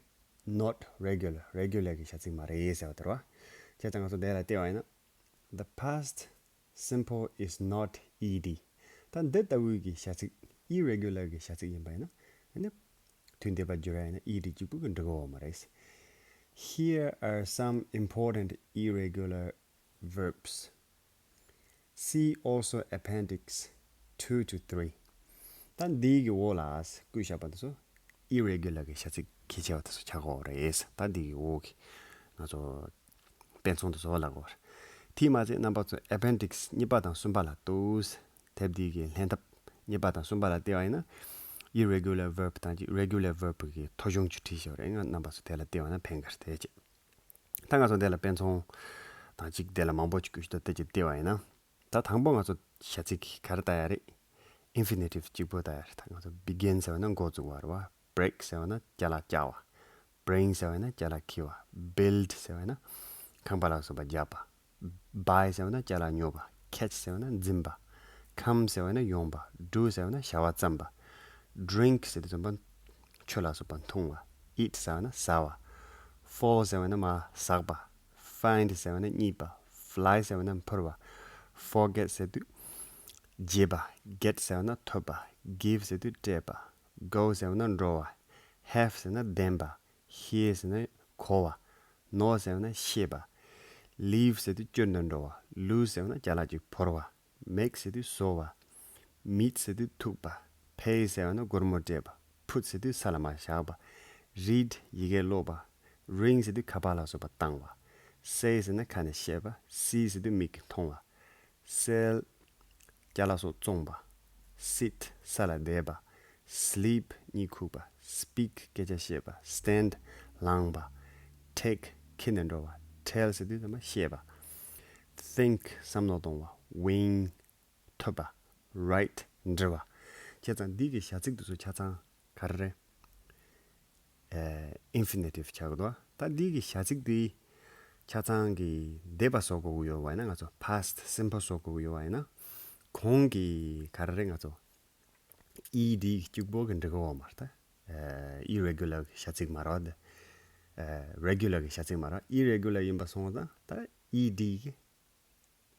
Not regular. རེ་གུ་ལར་གི་བྱ་ཚིག་མ་རེད་ཟེར་བ་དེ་རེད་བ། བྱས་ཙང་ང་ཚོ་དེ་ལ་བལྟས་པ་ཡིན་ན། The past simple is not ed. ད་འདི་ལྟ་བུའི་གི་བྱ་ཚིག་ཨི་རེ་གུ་ལར་གི་བྱ་ཚིག་ཡིན་པ་ཡིན་ན། ཨ་ནི་དུས་འདེབས་པ་བསྒྱུར་ཡ་ཡིན་ན་ཨི་ཌི་གཅིག་པུ་གི་འགྲིག་གི་ཡོད་མ་རེད། Here are some important irregular verbs. See also appendix two to three. ད་འདིའི་གི་འོག་ལ་བཀོད་བཞག་པ་དེ་ཚོ་ཨི་རེ་གུ་ལར་གི་བྱ་ཚིག་གལ་ཆེ་བ་དེ་ཚོ་ཆགས་ཀྱི་ཡོད་རེད། ད་འདིའི་གི་འོག་གི་ང་ཚོ་དཔེ་མཚོན་དུ་བཟོ་བ་ལ་གོ་བར། དེས་མ་ཚད་རྣམ་པ་ཚོ་ཨེ་པེན་ཌིག་སི་གཉིས་པ་དང་གསུམ་པ་ལ་ལྟོས། དེབ་འདིའི་གི་ལྷན་ཐབས་གཉིས་པ་དང་གསུམ་པ་ལ་བལྟས་པ་ཡིན་ན། ཨི་རེ་གུ་ལར་ཝརབ་དང་གཅིག་རེ་གུ་ལར་ཝརབ་གི་ཐོ་གཞུང་ཅིག་བྲིས་ཤོག་རེད། ང་རྣམ་པ་ཚོ་དེ་ལ་བལྟས་པ་ན་ཕན་གི་རེད། དེ་བྱས། ད་ང་ཚོ་འདི་ལ་དཔེ་མཚོན་དང་གཅིག་དེ་ལ་མང་པོ་ཅིག་བཀོད་ཤོག་དེ་ཅིག་བལྟས་པ་ཡིན་ན། ད་དང་པོ་ང་ཚོ་བྱ་ཚིག་ག་རེ་ལྟ་ཡ་རེད། ཨིན་ཕི་ནེ་ཊིབ་གཅིག་པོ་ལྟ་ཡ་རེད། ད་ང་ཚོ་བི་གིན་ཟེར་བ་ན་འགོ་བཙུགས་པ་རེད་བ། བྷི་རེག་ཟེར་བ་ན་ཅ་ལག་བཅག་པ། བྷི་རིང་ཟེར་བ་ན་ཅ་ལག་འཁྱེར་བ། བིལ་ཌི་ཟེར་བ་ན་ཁང་པ་ལ་སོགས་པ་བརྒྱབ་པ། བའེ་ཟེར་བ་ན་ཅ་ལག་ཉོ་བ། ཁེ་ཆི་ཟེར་བ་ན་འཛིན་པ། ཁམ་ཟེར་བ་ན་ཡོང་བ། ཌུ་ཟེར་བ་ན་བྱ་བ་བརྩམས་པ། ཌི་རིང་ཀི་ཟེར་དུས་ཙམ་པ་ཆུ་ལ་སོགས་པ་འཐུང་བ། ཨིཊ་ཟེར་བ་ན་ཟ་བ། ཕོལ་ཟེར་བ་ན་མར་ཟགས་པ། ཕའིན་ཌི་ཟེར་བ་ན་རྙེད་པ། ཕི་ལའི་ཟེར་བ་ན་འཕུར་བ། ཕོར་གེཊ་ཟེར་དུས་བརྗེད་པ། གེཊ་ཟེར་བ་ན་ཐོབ་པ། གིབ་ཟེར་དུས་སྤྲད་པ། གོ་ཟེར་བ་ན་འགྲོ་བ། ཧེབ་ཟེར་ན་ལྡན་པ། ཧིར་ཟེར་ན་གོ་བ། ནོ་ཟེར་བ་ན་ཤེས་པ། ལིབ་ཟེར་དུས་བསྐྱུར་དུ་འགྲོ་བ། ལུ་ཟེར་བ་ན་ཅ་ལག་ཅིག་བོར་བ། མེག་ཟེར་དུས་བཟོ་བ། མིཊ་ཟེར་དུས་ཐུག་པ། ཕེ་ཟེར་བ་ན་སྒོར་མོ་སྤྲད་པ། ཕུཊ་ཟེར་དུས་ས་ལ་མར་བཞག་པ། རིཌ་ཡི་གེ་ཀློག་པ། རིང་ཟེར་དུས་ཁ་པར་ལ་སོགས་པ་བཏང་བ། སེ་ཟེར་ན་ཁ་ནས་བཤད་པ། སི་ཟེར་དུས་མིག་གིས་མཐོང་བ། སེལ། ཅ་ལག་སོགས་བཙོང་བ། སིཊ་ས་ལ་བསྡད་པ། སི་ལིབ་གཉིད་ཁུག་པ། སི་པིག་སྐད་ཆ་བཤད་པ། སི་ཊེན་ཌི་ལངས་པ། ཊེག་འཁྱེར་ནས་འགྲོ་བ། ཊེལ་ཟེར་དུས་ཚང་མ་བཤད་པ། ཐིང་བསམ་བློ་གཏོང་བ། ཝིང་ཐོབ་པ། རའིཊ་འབྲི་བ། བྱས་ཙང་འདི་གི་བྱ་ཚིག་དེ་ཚོ་ཆ་ཚང་ག་རེ་རེད། ཨིན་ཕི་ནེ་ཊིབ་ཆགས་ཀྱི་འདུག་ད་འདི་གི་བྱ་ཚིག་འདི་ཆ་ཚང་གི་འདེབས་པ་བཟོ་དགོས་ཀྱི་ཡོད་པ་ཡིན་ན། ང་ཚོ་ཕ་སི་ཊི་སིམ་པལ་བཟོ་དགོས་ཀྱི་ཡོད་པ་ཡིན་ན། གོང་གི་ག་རེ་རེད། ང་ཚོ་ཨི་ཌི་གཅིག་པོ་གི་འགྲིག་གི་ཡོད་མ་རེད། ད་ཨི་རེ་གུ་ལར་གི་བྱ་ཚིག་མ་རེད་པ་འདི། regular གི་བྱ་ཚིག་མ་རེད། irregular ཡིན་པ་སོང་ཙང་ད་ed གི་དེ་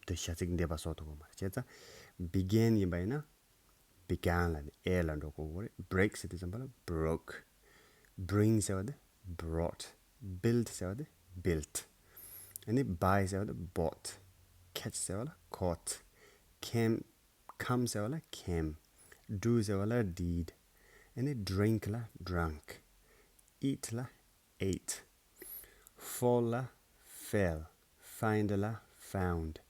བྱ་ཚིག་འདས་པ་བཟོ་ཐུབ་ཀྱི་མ་རེད། བྱས་ཙང་began ཡིན་པ་ཡིན་ན་began ལ་ནི་a ལ་འགྲོ་དགོས་རེད། break ཟེར་དུས་ཙམ་པ་ལ་broke, bring ཟེར་བ་དེ་brought, build ཟེར་བ་དེ་built, ཨ་ནི་buy ཟེར་བ་དེ་bought, catch ཟེར་བ་ལ་caught, came, come ཟེར་བ་ལ་came, do ཟེར་བ་ལ་did, ཨ་ནི་drink ལ་drunk, eat ལ་ate, fall ལ་fell, find ལ་found,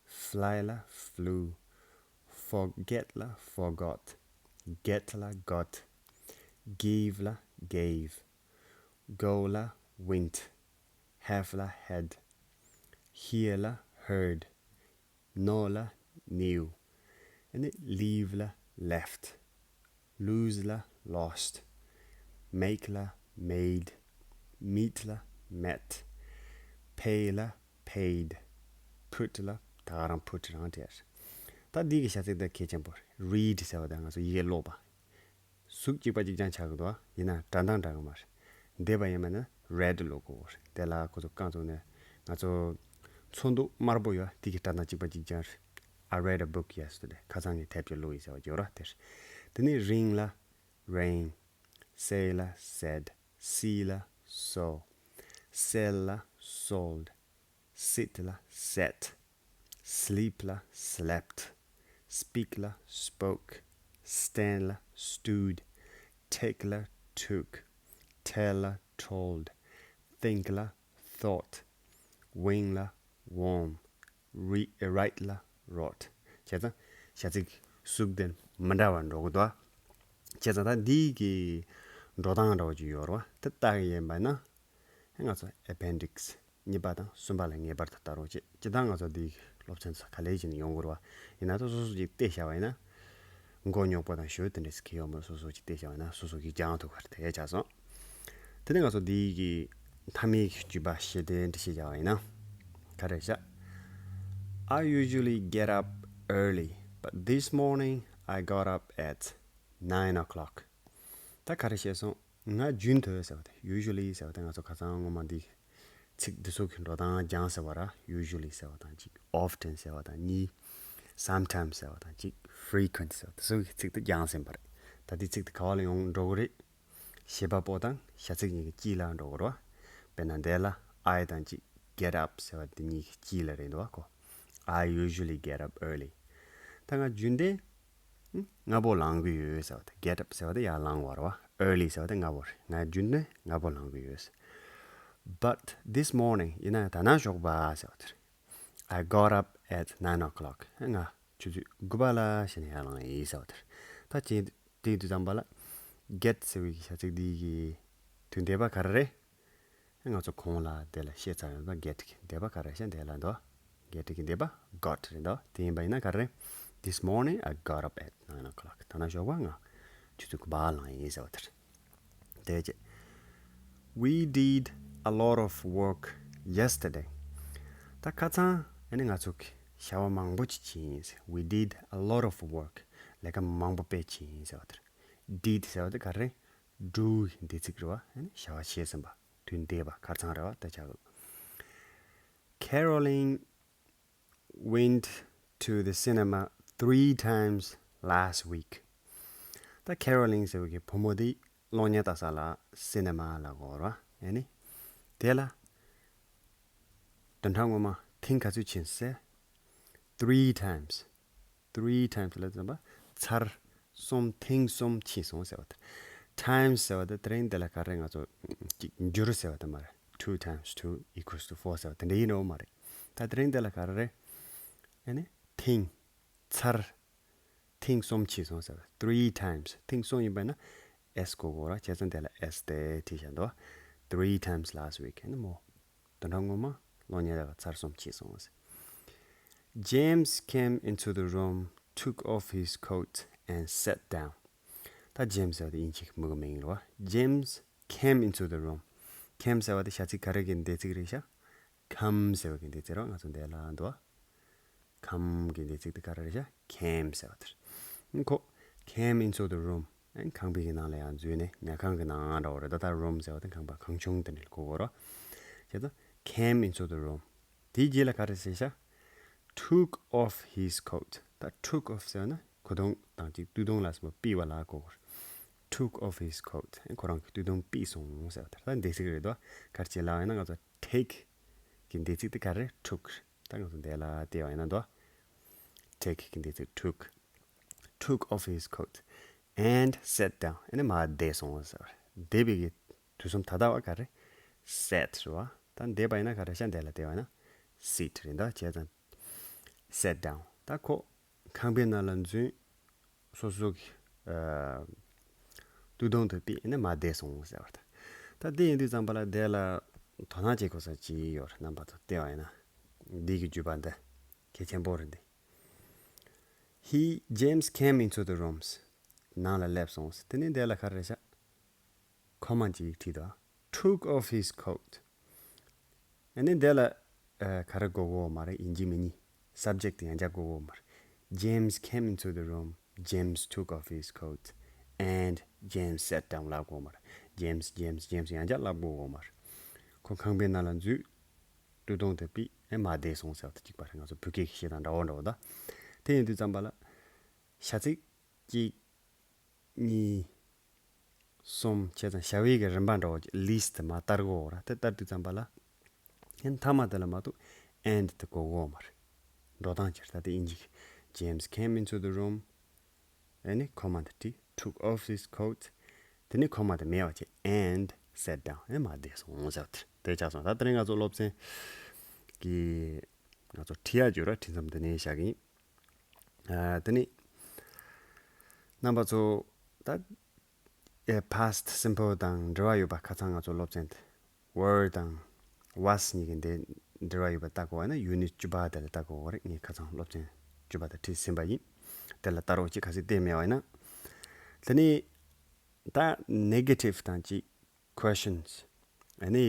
fly ལ་flew, forget ལ་forgot, get ལ་got, give ལ་gave, go ལ་went, have ལ་had, hear ལ་heard, know ལ་knew, ཨ་ནི་leave ལ་left, lose ལ་lost, make ལ་made, meet ལ་met, pay ལ་paid, put ལ་ད་ག་རང་put རང་བྲིས། ད་འདི་གི་བྱ་ཚིག་འདི་གལ་ཆེན་པོ་རེད། read ཟེར་བ་དང་ང་ཚོ་ཡི་གེ་ཀློག་པ། གཟུགས་གཅིག་པ་གཅིག་རྐྱང་ཆགས་ཀྱི་འདུག་ཡིན་ན་སྒྲ་གདངས་འདྲ་གི་མ་རེད། འདས་པ་ཡིན་པ་ན་read ཀློག་དགོས་རེད། དེ་ལ་ཁོ་ཚོ་རྐང་བཙུགས་ནས་ང་ཚོ་ཚོན་མདོག་དམར་པོ་ཡོད་དེ་གི་སྒྲ་གདངས་གཅིག་པ་གཅིག་རྐྱང་རེད། I read a book yesterday. ཁ་སང་ངས་དེབ་ཅིག་བླུགས་ཡིན་ཟེར་བ་ཡོད་ར་དེ་རེད། དེ་ནས་ring ལ་rang, say ལ་said, see ལ་saw, sell ལ་sold, sit ལ་sat, sleep ལ་slept, speak ལ་spoke, stand ལ་stood, take ལ་took, tell ལ་told, think ལ་thought, win ལ་won, re- write ལ་wrote. བྱས་ཙང་བྱ་ཚིག་གཟུགས་དེ་མི་འདྲ་བ་འགྲོ་གི་འདུག་བྱས་ཙང་ད་འདི་གི་འགྲོ་སྟངས་འདྲ་བ་ཅིག་ཡོད་རེད་བ། དེ་ལྟ་གི་ཡིན་པ་ན། ང་ཚོ་appendix གཉིས་པ་དང་གསུམ་པ་ལ་ངེས་པར་དུ་ལྟ་རོགས་བྱེད། སྤྱིར་བཏང་ང་ཚོ་འདི་སློབ་ཚན་ཚོ་ག་ལེ་བྱས་ནས་ཡོང་དགོས་རེད་བ། ཡིན་ན་ད་སོ་སོ་ཅིག་བལྟས་བཞག་པ་ཡིན་ན། མགོ་རྙོག་པོ་དང་ཞུ་དེ་འདྲ་ཞིག་ཡོད་མ་རེད། སོ་སོ་ཅིག་བལྟས་བཞག་པ་ཡིན་ན་སོ་སོ་གིས་སྦྱང་ཐུབ་པ་རེད། དེ་ཆགས་སོང་། དེ་ནས་ང་ཚོ་འདི་གི་མཐའ་མའི་བརྗོད་པ་བཞི་དེ་འདྲ་ཞིག་བཞག་པ་ཡིན་ན། ག་རེ་བཞག I usually get up early, but this morning I got up at nine o'clock. ད་ག་རེ་བཤད་སོང་། ང་རྒྱུན་དུ་ཟེར་བ་དེ་usually ཟེར་བ་དེ་ང་ཚོ་ཁ་སང་སྔོན་མ་འདི་ཚིག་འདི་ཚོ་གི་འགྲོ་སྟངས་སྦྱངས་ཟེར་བ་ར། usually ཟེར་བ་དང་གཅིག often ཟེར་བ་དང་གཉིས། sometimes ཟེར་བ་དང་གཅིག frequent ཟེར་བ་དེ་ཚོ་གི་ཚིག་དེ་སྦྱངས་ཟིན་པ་རེད། ད་འདི་ཚིག་དེ་ག་བ་ལ་ཡོང་འགྲོ་གི་རེད། བྱེད་པ་པོ་དང་བྱ་ཚིག་གཉིས་ཀྱི་དཀྱིལ་ལ་འགྲོ་གི་རེད་བ། དཔེར་ན་འདི་ལ་I དང་གཅིག get up ཟེར་བ་དེ་གཉིས་ཀྱི་དཀྱིལ་ལ་རེད་འདུག་བ་ཁོ། I usually get up early. ད་ང་རྒྱུན་ལྡན་སྔ་པོ་ལངས་གི་ཡོད་ཟེར་བ་དེ། get up ཟེར་བ་དེ་ཡར་ལངས་པ་རེད་བ། early ཟེར་བ་དེ་སྔ་པོ་རེད། ང་རྒྱུན་ལྡན་སྔ་པོ་ལངས་གི་ཡོད། But this morning ཡིན་ན་ད་ནངས་ཞོགས་པ་ཟེར་བ་དེ་རེད། I got up at nine o'clock. ང་ཆུ་ཚོད་དགུ་པ་ལ་ཞིག་ནས་ཡར་ལངས་ཡིན་ཟེར་བ་དེ་རེད། ད་ཅིག་དེ་དུས་ཙམ་པ་ལ་get ཟེར་བའི་བྱ་ཚིག་འདི་གི་དོན་འདས་པ་ག་རེ་རེད། ང་ཚོ་གོང་ལ་དེ་ལ་བཤད་ཚར་ཡོད་ན་get གི་འདས་པ་ག་རེ་བཤད་འདས་ལ་འདུག get གི་འདས་པ་got རེད་འདུག་དེ་ཡིན་པ་ཡིན་ན་ག་རེ་རེད། This morning I got up at nine o'clock. ད་ནངས་ཞོགས་པ་ང་ཆུ་ཚོད་དགུ་པ་ལངས་ཡིན་ཟེར་བ་དེ་རེད། དེ་རྗེས། We did a lot of work yesterday. ད་ཁ་སང་ཨ་ནི་ང་ཚོ་གི་བྱ་བ་མང་པོ་ཅིག་བྱས་ཡིན་ཟེར། We did a lot of work. ལས་ཀ་མང་པོ་དཔེ་བྱས་ཡིན་ཟེར་བ་དེ་རེད། did ཟེར་བ་དེ་ག་རེ་རེད། do གི་འདས་ཚིག་རེད་བ། ཨ་ནི་བྱ་བ་བྱས་ཟིན་པ། དོན་འདས་པ་ཁ་སང་རེད་བ། ད་ཆ་གི Carolyn went to the cinema three times last week. ད་Carolyn ཟེར་བའི་བུ་མོ་དེ་གློག་བརྙན་ལྟ་ས་ལ་cinema ལ་འགྲོ་ར། ཨ་ནི་དེ་ལ་བདུན་ཕྲག་སྔོན་མ་ཐེངས་ག་ཚོད་ཕྱིན་ཟེར། three times. three times ལ་ཙམ་པ་ཚར་གསུམ། ཐེངས་གསུམ་ཕྱིན་སོང་ཟེར་བ་དེ། times ཟེར་བ་དེ་དེ་རིང་འདི་ལ་ག་རེ་ང་ཚོ་གཅིག་འགྱུར་ཟེར་བ་དེ་མ་རེད། two times two equals to four ཟེར་བ་དེ་འདྲ་ཡིན་ནོ་མ་རེད། ད་དེ་རིང་འདི་ལ་ག་རེ་རེད། ཨ་ནི་ཐེངས། ཚར། ཐེངས་གསུམ་ཕྱིན་སོང་ཟེར་བ། three times. ཐེངས་གསུམ་ཡིན་པ་ན་S གོ་དགོས་ར། བྱས་ཙང་དེ་ལ་S དེ་བྲིས་བཞག་འདུག three times last week. ཨ་ནི་མོ། བདུན་ཕྲག་སྔོན་མ་གློག་བརྙན་ལྟ་ག་ཚར་གསུམ་ཕྱིན་སོང་ཟེར། James came into the room, took off his coat and sat down. ད་James ཟེར་བ་དེ་དབྱིན་ཇི་གི་མི་གི་མིང་རེད་བ། James came into the room. came ཟེར་བ་དེ་བྱ་ཚིག་ག་རེ་གི་འདས་ཚིག་རེད་ཤག come ཟེར་བ་གི་འདས་ཚིག་རེད་བ། ང་ཚོ་འདས་ལ་འདུག come གི་འདས་ཚིག་དེ་ག་རེ་རེད་ཤག came ཟེར་བ་དེ་རེད། ཁོ་came into the room. ཨ་ནི་ཁང་པའི་གི་ནང་ལ་ཡང་འཛུལ་ནས་ཉལ་ཁང་གི་ནང་འདྲ་བོ་རེད། ད་ལྟ་room ཟེར་བ་དེ་ཁང་པ་གང་བྱུང་དེ་འདྲ་ལ་གོ་དགོས་རེད། བྱས་ཙང་came into the room། དེའི་རྗེས་ལ་ག་རེ་ཟེར་ཤག took off his coat། ད་took off ཟེར་བ་ན་གོས་ཐུང་དང་གཅིག་སྟོད་ཐུང་ལ་སོགས་པ་ཕུད་པ་ལ་གོ་དགོས་རེད། took off his coat། ཁོ་རང་གི་སྟོད་ཐུང་ཕུད་སོང་ཟེར་བ་དེ་རེད། ད་འདས་ཚིག་རེད་དོ། ག་རེ་བྱས་ལབ་ཡིན་ན་ང་ཚོ་take གི་འདས་ཚིག་དེ་ག་རེ་took། ད་ང་ཚོ་འདས་ལ་བལྟས་པ་ཡིན་ན་དོ། take གི་འདས་ཚིག་took། took off his coat and sat down། ཨ་ནི་མར་བསྡད་སོང་ཟེར་བ་རེད། བསྡད་པའི་གི་དུས་གསུམ་ད་ལྟ་བ་ག་རེ། sat རེད་བ། ད་འདས་པ་ཡིན་ན་ག་རེ་ཤག་འདས་ལ་བལྟས་པ་ཡིན་ན་sit རེད། ད་བྱས་ཙང་sat down། ད་ཁོ་ཁང་པའི་ནང་ལ་འཛུལ། སོ་སོ་གི་ཨ་སྟོད་ཐུང་དེ་ཕུད་ནས་མར་བསྡད་སོང་ཟེར་བ་རེད། ད་དེ་ཡིན་དུས་ཙམ་པ་ལ་དེ་ལ་དོ་སྣང་བྱེད་དགོས་ས་ཅིག་ཡོད་རེད། རྣམ་པ་ཚོ་བལྟས་པ་ཡིན་ན་འདི་གི་བརྗོད་པ་འདི་གལ་ཆེན་པོ་རེད་འདི། He, James came into the rooms. ནང་ལ་སླེབས་སོང་། དེ་ནས་དེ་ལ་ག་རེ་བྱས། ཁོ་མ་ཅིག་བྲིས་འདུག took off his coat། ཨ་ནི་དེ་ལ་ཨ་ག་རེ་གོ་དགོས་མ་རེད། ཡིན་གཅིག་མིན་གཉིས། subject དེ་ཡང་བསྐྱར་གོ་དགོས་མ་རེད། James came into the room. James took off his coat and James sat down ལབ་དགོས་མ་རེད། James, James, James ཡང་བསྐྱར་ལབ་དགོས་མ་རེད། ཁོ་ཁང་པའི་ནང་ལ་འཛུལ། སྟོད་ཐུང་དེ་ཕུད་ནས་མར་བསྡད་སོང་ཟེར་བ་དེ་གཅིག་པ་རེད། ང་ཚོ་བོད་སྐད་ཀྱི་བཤད་སྟངས་འདྲ་བོ་འདྲ་བོ་ད། དེ་ཡིན་དུས་ཙམ་པ་ལ་བྱ་ཚིག་གཅིག་གཉིས། གསུམ། བྱས་ཙང་བྱ་བའི་གི་རིམ་པ་འདྲ་བོ་ཅིག list མར་བསྟར་དགོས་ར། དེ་བསྟར་དུས་ཙམ་པ་ལ་ཡང་མཐའ་མ་དེ་ལ་མ་གཏོགས་and དེ་གོ་གོ་མ་རེད། འགྲོ་སྟངས་ཅིག་ད་དེ་ཨིན་ཇི། James came into the room. ཨ་ནི་ཁོ་མ་དེ་བྲིས། took off his coat. དེ་ནི་ཁོ་མ་དེ་མེད་པ་བྱས། and sat down. ཨ་ནི་མར་བསྡད་སོང་ཟེར་བ་དེ་དེ་ཆགས་སོང་། ད་དེ་རིང་ང་ཚོ་སློབ་ཚན་གི་ང་ཚོ་ཁྲིད་ཡ་བརྗོད་ར་ཁྲིད་མཚམས་དེ་ནས་བཞག་གི་ཡིན། ཨ་དེ་ནི་རྣམ་པ་ཚོ་ད་ཨེ་past simple དང་འབྲེལ་བ་ཡོད་པ་ཁ་སང་ང་ཚོ་སློབ་ཚན་དེ་were དང་was གཉིས་ཀྱི་འདི་འབྲེལ་བ་ཡོད་པ་ལྟ་དགོས་པ་ན་unit བཅུ་པ་དེ་ལ་ལྟ་དགོས་པ་རེད། ངས་ཁ་སང་སློབ་ཚན་བཅུ་པ་དེ་ཁྲིད་ཟིན་པ་ཡིན། དེ་ལ་ལྟ་རོགས་གྱིས། གལ་སྲིད་བལྟས་མེད་པ་ཡིན་ན། དེ་ནི་ད་negative དང་གཅིག questions ཨ་ནི་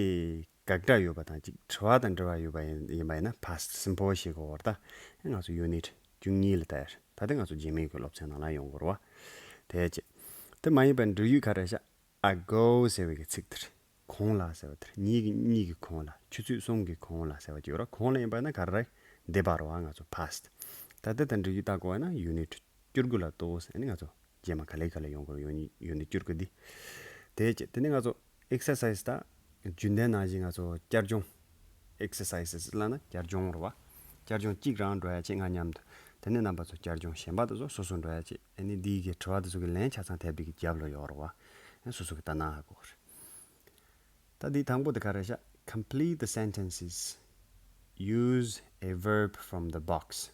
དགག་སྒྲ་ཡོད་པ་དང་གཅིག་དྲི་བ་དང་འབྲེལ་བ་ཡོད་པ་ཡིན་ཡིན་པ་ཡིན་ན་past simple ཞིག་གོ་བར་ད་ང་ཚོ་unit བཅུ་གཉིས་ལ་ལྟ་ཡ་རེད། ད་ལྟ་ང་ཚོ་རྗེས་མའི་གི་སློབ་ཚན་ནང་ལ་ཡོང་དགོས་རེད་བ། དེ་བྱས་དེ་མ་ཡིན་པའི་འབྲེལ་ཡོད་ག་རེ་བྱ། ago ཟེར་བའི་གི་ཚིག་དེ་རེད། གོང་ལ་ཟེར་བ་དེ་རེད། གཉིས་ཀྱི་གཉིས་ཀྱི་གོང་ལ་ཆུ་ཚོད་གསུམ་གྱི་གོང་ལ་ཟེར་བ་ཅིག་ཡོད་རེད། གོང་ལ་ཡིན་པ་ན་ག་རེ་རེད། འདས་པ་རེད་བ། ང་ཚོ་past ད་ལྟ་དང་འབྲེལ་ཡོད་ལྟ་དགོས་པ་ན་unit བཅུ་དགུ་ལ་གཏོགས། ཨ་ནི་ང་ཚོ་རྗེས་མ་ག་ལེ་ག་ལེ་ཡོང་དགོས་རེད། unit unit བཅུ་དགུ་འདི། དེ་བྱས་དེ་ནི་ང་ཚོ་exercise ད་རྒྱུན་ལྡན་ནང་བཞིན་ང་ཚོ་བསྐྱར་སྦྱོང་exercises ལབ་ན་བསྐྱར་སྦྱོང་རེད་བ། བསྐྱར་སྦྱོང་གཅིག་རང་འགྲོ་ཡ་བྱས་ང་མཉམ་དུ། དེ་ནས་རྣམ་པ་ཚོ་བསྐྱར་སྦྱོང་གཞན་པ་དེ་ཚོ་སོ་སོ་འགྲོ་ཡ་བྱས། ཨ་ནི་འདི་གི་དྲི་བ་དེ་ཚོ་གི་ལན་ཆ་ཚང་དེབ་འདི་གི་རྒྱབ་ལ་ཡོད་རེད་བ། ཨ་ནི་སོ་སོ་གི་ལྟ་ན་ཧ་གོ་རེད། ད་འདི་དང་པོ་དེ་ག་རེ་བྱ། Complete the sentences. Use a verb from the box.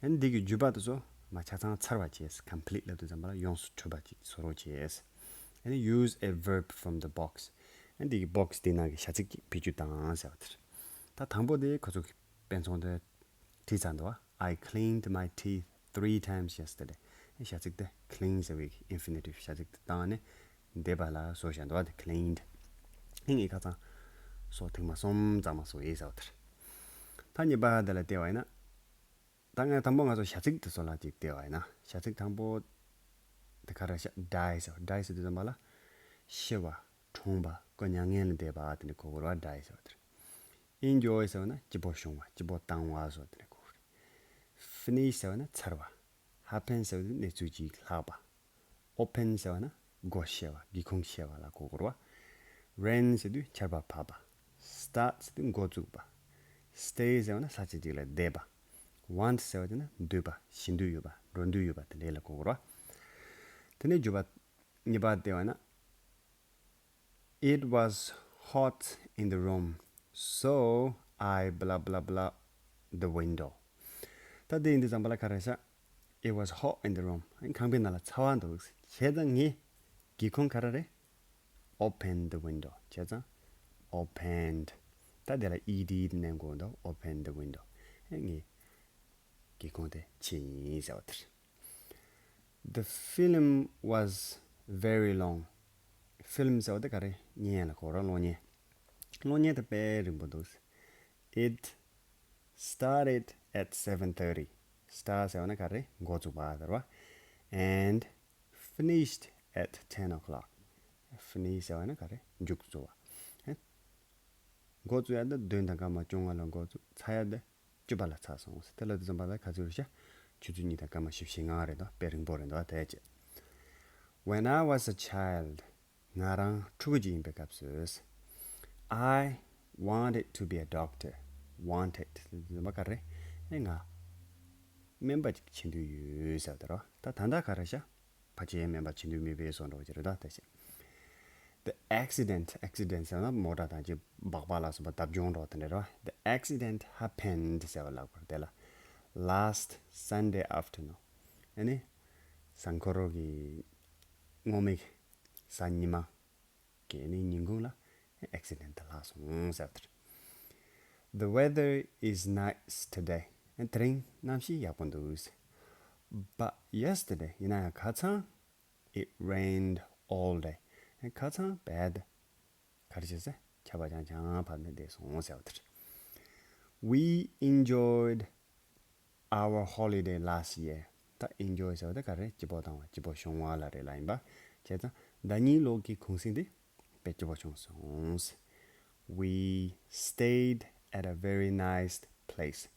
ཨ་ནི་འདི་གི་བརྗོད་པ་དེ་ཚོ་མ་ཆ་ཚང་ཚར་བ་བྱས། complete ལབ་དུས་ཙམ་པ་ལ་ཡོངས་སུ་གྲུབ་པ་ཅིག་བཟོ་རོགས་བྱས། ཨ་ནི་use a verb from the box. ཨ་ནི་འདི་གི་box འདི་ནང་གི་བྱ་ཚིག་ཅིག་བེད་སྤྱོད་བཏང་ཟེར་བ་དེ་རེད། ད་དང་པོ་དེ་ཁོ་ཚོ་གི་དཔེ་མཚོན་དེ་བྲིས་ཚར་འདུག་བ། I cleaned my teeth three times yesterday. བྱ་ཚིག་དེ་clean ཟེར་བའི་infinitive བྱ་ཚིག་དེ་བཏང་ནས་འདས་པ་ལ་བཟོ་བཞག་འདུག་བ། དེ་cleaned. ངས་ཁ་སང་སོ་ཐེངས་མ་གསུམ་གཙང་མ་བཟོ་ཡིན་ཟེར་བ་དེ་རེད། ད་གཉིས་པ་དེ་ལ་བལྟས་པ་ཡིན་ན། ད་ངས་དང་པོ་ང་ཚོ་བྱ་ཚིག་དེ་ཚོ་ལ་ཅིག་བལྟས་པ་ཡིན་ན། བྱ་ཚིག་དང་པོ་དེ་ག་རེ་བྱ། die ཟེར་བ། die ཟེར་དུས་ཙམ་པ་ལ་ཤི་བ། གྲོངས་པ། ཁོ་མྱ་ངན་ལས་འདས་པ་དེ་འདྲ་གོ་དགོས་རེད་བ། die ཟེར་བ་དེ་རེད། Enjoy ཟེར་བ་ན་སྐྱིད་པོ་བྱུང་བ། སྐྱིད་པོ་བཏང་བ་སོགས་དེ་འདྲ་གོ་དགོས་རེད། Finish ཟེར་བ་ན་ཚར་བ། Happen ཟེར་བ་ན་གནས་ཚུལ་ཅིག་ལྷག་པ། Open ཟེར་བ་ན་སྒོ་ཕྱེ་བ། སྒེའུ་ཁུང་ཕྱེ་བ་ལ་གོ་དགོས་རེད་བ། Rent ཟེར་དུས་ཆར་པ་བབས་པ། Start ཟེར་དུས་འགོ་བཙུགས་པ། Stay ཟེར་བ་ན་ས་ཆ་གཅིག་ལ་བསྡད་པ། Want ཟེར་བ་དེ་ན་འདོད་པ། བྱེད་འདོད་ཡོད་པ། འགྲོ་འདོད་ཡོད་པ་དེ་འདྲ་ལ་གོ་དགོས་རེད་བ། དེ་ནས་བརྗོད་པ་གཉིས་པ་བལྟས་པ་ན། It was hot in the room, so I blah blah blah the window. ད་དེ་ཡིན་དུས་ཙམ་པ་ལ་ག་རེ་བྱ། It was hot in the room. ཁང་པའི་ནང་ལ་ཚ་བ་འདུག་བྱས་ཙང་ངས་སྒེའུ་ཁུང་ག་རེ་རེད། Open the window བྱས་ཙང་opened. ད་དེ་ལ་ed མནན་དགོས་འདུག open the window. ངས་སྒེའུ་ཁུང་དེ་ཕྱེས་ཡིན་ཟེར་བ་དེ་རེད། The film was very long. Film ཟེར་བ་དེ་ག་རེ། བརྙན་ལ་གོ་ར། གློག་བརྙན། གློག་བརྙན་དེ་དཔེ་རིང་པོ་འདུག It started at seven thirty. Start ཟེར་བ་ན་ག་རེ། འགོ་བཙུགས་པ་ཟེར་བ། And finished at ten o'clock. Finish ཟེར་བ་ནི་ག་རེ། མཇུག་རྫོགས་པ། འགོ་བཙུགས་ཡ་ད་བདུན་དང་སྐར་མ་བཅོ་ལྔ་ལ་འགོ་བཙུགས། ཚར་ཡ་ད་བཅུ་པ་ལ་ཚར་སོང་ཟེར། དེ་ལ་དུས་ཙམ་པ་ལ་ག་ཚོད་རེད་ཤག་ཆུ་ཚོད་གཉིས་དང་སྐར་མ་བཞི་བཅུ་ཞེ་ལྔ་རེད་འདུག་དཔེ་རིང་པོ་རེད་འདུག་དེ་བྱས། When I was a child, ང་རང་ཕྲུ་གུ་ཅིག་ཡིན་པའི་སྐབས་སུ། I wanted to be a doctor. Wanted ཟེར་བ་ག་རེ། ཨེ་ང་སྨན་པ་ཅིག་བྱེད་འདོད་ཡོད་ཟེར་བ་དེ་རེད། ད་ད་ལྟ་ག་རེ་ཤག་ཕལ་ཆེར་སྨན་པ་བྱེད་འདོད་མེད་པའི་བཟོ་འདྲ་ཅིག་རེད་ད་དེ་བྱས། The accident, accident ཟེར་ན་མོ་ཊ་དང་ཅིག་སྦག་སྦག་ལ་སོགས་པ་བརྡབ་སྦྱོང་འདྲ་དེ་འདྲ་རེད་བ། The accident happened ཟེར་བ་ལབ་དགོས་རེད་དེ་ལ། Last Sunday afternoon. ཨ་ནི་གཟའ་འཁོར་གྱི་སྔོན་མའི་གཟའ་ཉི་མ་གི་ཨ་ནི་ཉིན་གུང་ལ་accident དེ་ལྷག་སོང་ཟེར་བ་དེ་རེད། The weather is nice today. དེ་རིང་གནམ་གཤིས་ཡག་པོ་འདུག But yesterday, ཡིན་ན་ཡང་ཁ་སང་it rained all day. ཁ་སང་བད་ག་རེ་བྱས་ཟེར། ཆར་པ་རྐྱང་རྐྱང་བབས་ནས་བསྡད་སོང་ཟེར་བ་དེ་རེད། We enjoyed our holiday last year. ད་enjoy ཟེར་བ་དེ་ག་རེ། སྐྱིད་པོ་བཏང་བ། སྐྱིད་པོ་བྱུང་བ་ལ་རེད་ལ། ཡིན་པ་བྱས་ཙང་ཟླ་ཉིན་ལོག་གི་གུང་སེང་དེ་དཔེ་སྐྱིད་པོ་བྱུང་སོང་། We stayed at a very nice place.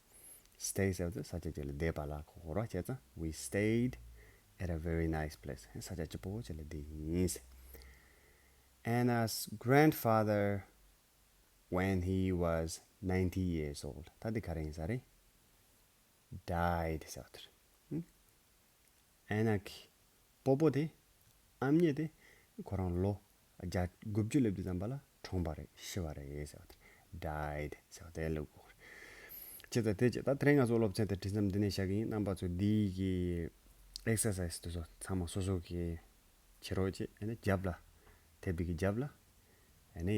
Stay ཟེར་བ་དེ་ས་ཆ་ཅིག་ལ་བསྡད་པ་ལ་གོ་དགོས་རེད་བ། བྱས་ཙང་we stayed at a very nice place. ས་ཆ་སྐྱིད་པོ་ཅིག་ལ་བསྡད་ཡིན། Anna's grandfather, when he was ninety years old. ད་འདི་ག་རེ་ཡིན་ས་རེད། Died ཟེར་བ་དེ་རེད། ཨན་ན་གི་སྤོ་བོ་དེ། ཨ་མྱེས་དེ་ཁོ་རང་ལོ་བརྒྱ་དགུ་བཅུ་སླེབས་དུས་ཙམ་པ་ལ་གྲོངས་པ་རེད། ཤི་བ་རེད་ཟེར་བ་དེ། Died ཟེར་བ་དེ་ལབ་དགོས་རེད། བྱས་ཙང་དེ་བྱས། ད་དེ་རིང་ང་ཚོ་སློབ་ཚན་དེ་འབྲི་མཚམས་འདི་ནས་བཞག་གི་ཡིན། རྣམ་པ་ཚོ་འདི་གི་exercise དེ་ཚོ་ཚང་མ་སོ་སོ་གི་བྱེད་རོགས་བྱེད། ཨ་ནི་རྒྱབ་ལ། དེབ་འདི་གི་རྒྱབ་ལ་ཨ་ནི་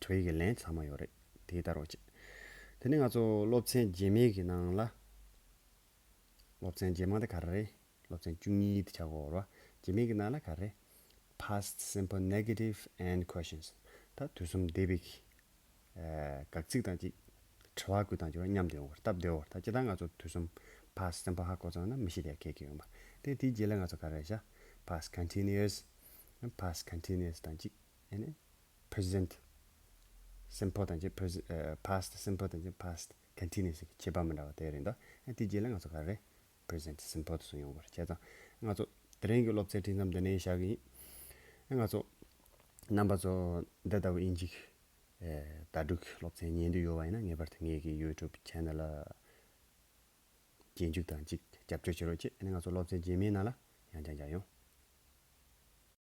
བྲིས་ཀྱི་ལན་ཚང་མ་ཡོད་རེད། དེ་ལྟ་རོགས་བྱེད། དེ་ནས་ང་ཚོ་སློབ་ཚན་རྗེས་མའི་གི་ནང་ལ། སློབ་ཚན་རྗེས་མ་དེ་ག་རེ་རེད། སློབ་ཚན་བཅུ་གཉིས་དེ་ཆགས་ཀྱི་ཡོད་རེད་བ། རྗེས་མའི་གི་ནང་ལ་ག་རེ། Past simple, negative and questions. ད་དུས་གསུམ་འདས་པའི་གི་ཨ་དགག་ཚིག་དང་ཅིག་དྲི་བ་བཀོད་སྟངས་ཅིག་ར་མཉམ་དུ་ཡོང་བར་སྟབས་བདེ་བོར། ད་སྤྱིར་བཏང་ང་ཚོ་དུས་གསུམ་past simple ཧ་གོ་ཚར་ན་མི་ཤི་དེ་ཁེགས་ཀྱི་ཡོད་མ་རེད། དེ་དེའི་རྗེས་ལ་ང་ཚོ་ག་རེ་བྱ། Past continuous, past continuous དང་ཅིག་ཨ་ནི་present simple དང་ཅིག present ཨ་past simple དང་ཅིག past continuous གི་ཁྱད་པར་མི་འདྲ་བ་དེ་རེད་འདུག་ཨ་དེའི་རྗེས་ལ་ང་ཚོ་ག་རེ། Present simple དུ་སོང་ཡོང་བར། བྱས་ཙང་ང་ཚོ་དེ་རིང་གི་སློབ་ཚན་འབྲི་མཚམས་འདི་ནས་བཞག་གི་ཡིན། ང་ཚོ་རྣམ་པ་ཚོ་འདི་ལྟ་བུ་དབྱིན་ཇི་ཨེ་བརྡ་སྤྲོད་ཀྱི་སློབ་ཚན་ཉན་འདོད་ཡོད་པ་ཡིན་ན། ངེས་པར་དུ་ངེད་ཀྱི་YouTube channel ལ་རྗེས་འཇུག་དང་གཅིག་རྒྱབ་སྐྱོར་བྱེད་རོགས་བྱེད། ཨ་ནི་ང་ཚོ་སློབ་ཚན་རྗེས་མའི་ནང་ལ་ཡང་བསྐྱར་མཇལ་ཡོང་།